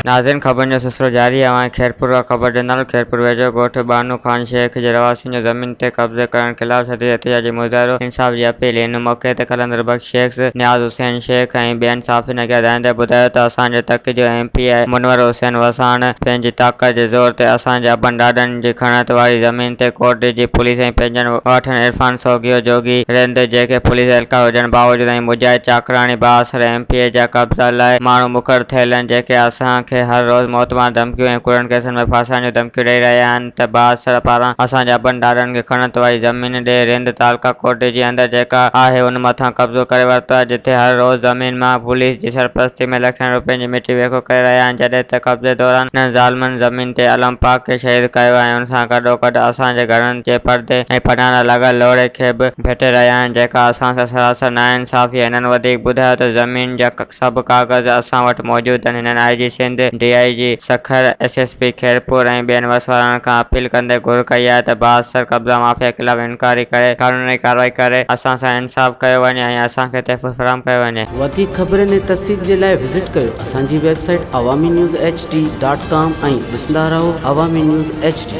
ناظرين خبرن جو سلسلو جاري آهي اوهان کي خيرپور کان خبر ڏينداسون خيرپور ويجهو ڳوٺ ٻانهو خان شيخ جي رهواسين جو زمين تي قبضي ڪرڻ خلاف شديد احتجاجي مظاهرو انصاف جي اپيل ان موقعي تي قلندر بخش شيخ نياز حسين شيخ ۽ ٻين صحافين اڳيان ڳالهائيندي ٻڌايو ته اسان جي تڪ جو M P A Munawar Hussain Wassan پنهنجي طاقت جي زور تي اسان جي ابن ڏاڏن جي کڻت واري زمين تي ڪوٽ جي پوليس ۽ پنهنجن واٺن عرفان سوگهيو جوڳي رند جيڪي پوليس اهلڪار هجڻ باوجود ۽ مجاهد چاڪراڻي بااثر ايم پي اي جا قبضا لاء ماڻهو مقرر ٿيل آهن جيڪي اسان کي هر روز موتمار ڌمڪيون ۽ ڪوڙن ڪيسن ۾ ڦاسائڻ جون ڌمڪيون ڏئي رهيا آهن ته بااثر پاران اسان جي ابن ڏاڏن کي کڻت واري زمين ڏي رند تعلقه ڪوٽ جي اندر جيڪا آهي ان مٿان قبضو ڪري ورتو آهي جتي هر روز زمين مان پوليس جي سرپرستي ۾ لکين روپين جي مٽي ويکو ڪري رهيا آهن جڏهن ته قبضي دوران انهن ظالمن زمين تي علم پاڪ کي شهيد ڪيو آهي ۽ ان سان گڏوگڏ اسان جي گهرن جي پردي ۽ پناهه لاء لڳل لوڙهي کي به ڀيٽي رهيا آهن جيڪا اسان سان سراسر ناانصافي آهي هنن وڌيڪ ٻڌايو ته زمين جا سڀ ڪاغذ اسان وٽ موجود آهن هنن I G Sindh, D I G Sukkur, S S P Khairpur ۽ ٻين وس وارن کان اپيل ڪندي گهر ڪئي آهي ته بااثر قبضا مافيا خلاف انڪوائري ڪري قانوني ڪارروائي ڪري اسان سان انصاف ڪيو وڃي ۽ اسان کي تحفظ فراهم ڪيو وڃي. وڌيڪ خبرن ۽ تفصيل جي لاء وزٽ ڪيو اسان جي website Awami news H D dot com ۽ ڏسندا رهو عوامي نيوز ايڇ ڊي.